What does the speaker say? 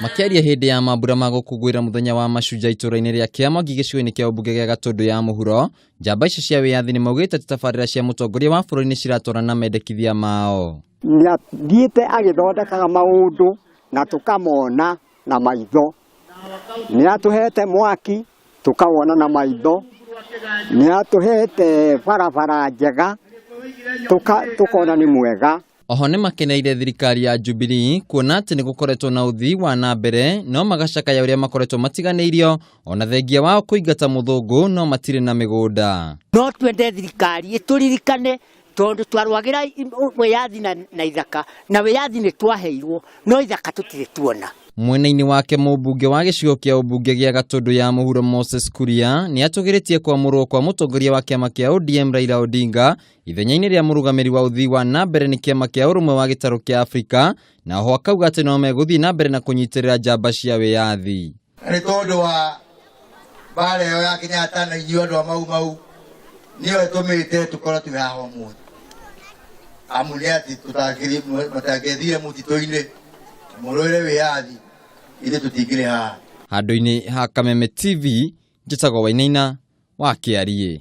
Makĩaria hĩndĩ ya mambura ma gũkũngũĩra mũthenya wa mashujaa itũũra-inĩ rĩa Kĩamwangi gĩcigo-inĩ kĩa ũmbunge gĩa Gatũndũ ya mũhuro, njamba icio cia wĩyathi nĩ maugĩte atĩ tabarĩra cia mũtongoria wa bũrũri nĩ ciratwarana na mendekithia mao. Nĩathiĩte agĩthondekaga maũndũ na tũkamona na maitho. Nĩatũhete mwaki tũkawona na maitho, nĩatũhete barabara njega tũkona nĩ mwega. Oho nĩ makeneire thirikari ya Jubilee kuona atĩ nĩ gũkoretwo na ũthii wa na mbere no magacakaya ũrĩa makoretwo matiganĩirio ona thengia wao kũingata mũthũngũ no matirĩ na mĩgũnda. No twende thirikari ĩtũririkane tondũ twarũagĩra wĩyathi na ithaka na wĩyathi nĩ twaheirwo no ithaka tũtirĩ tuona. Mwena-inĩ wake mũmbunge wa gĩcigo kĩa ũmbunge gĩa Gatũndũ ya mũhuro Moses Kuria nĩ atũgĩrĩtie kwamũrwo kwa mũtongoria wa kĩama kĩa ODM Raila Odinga ithenya-inĩ rĩa mũrũgamĩrĩri wa ũthii wa na mbere nĩ kĩama kĩa ũrũmwe wa gĩtarũ kĩa Afrika na oho akauga atĩ no megũthiĩ na mbere na kũnyitĩrĩra njamba cia wĩyathi. Nĩ tondũ wa mbara ĩyo ya Kenyatta na inyuĩ andũ a Mau Mau nĩyo ĩtũmĩte tũkorwo twĩ haha ũmũthĩ, amu nĩ atĩ matangĩathire mũtitũ-inĩ mũrũĩre wĩyathi ithuĩ tũtingĩrĩ haha. Handũ-inĩ ha Kameme TV, njĩtagwo Wainaina wa Kĩariĩ.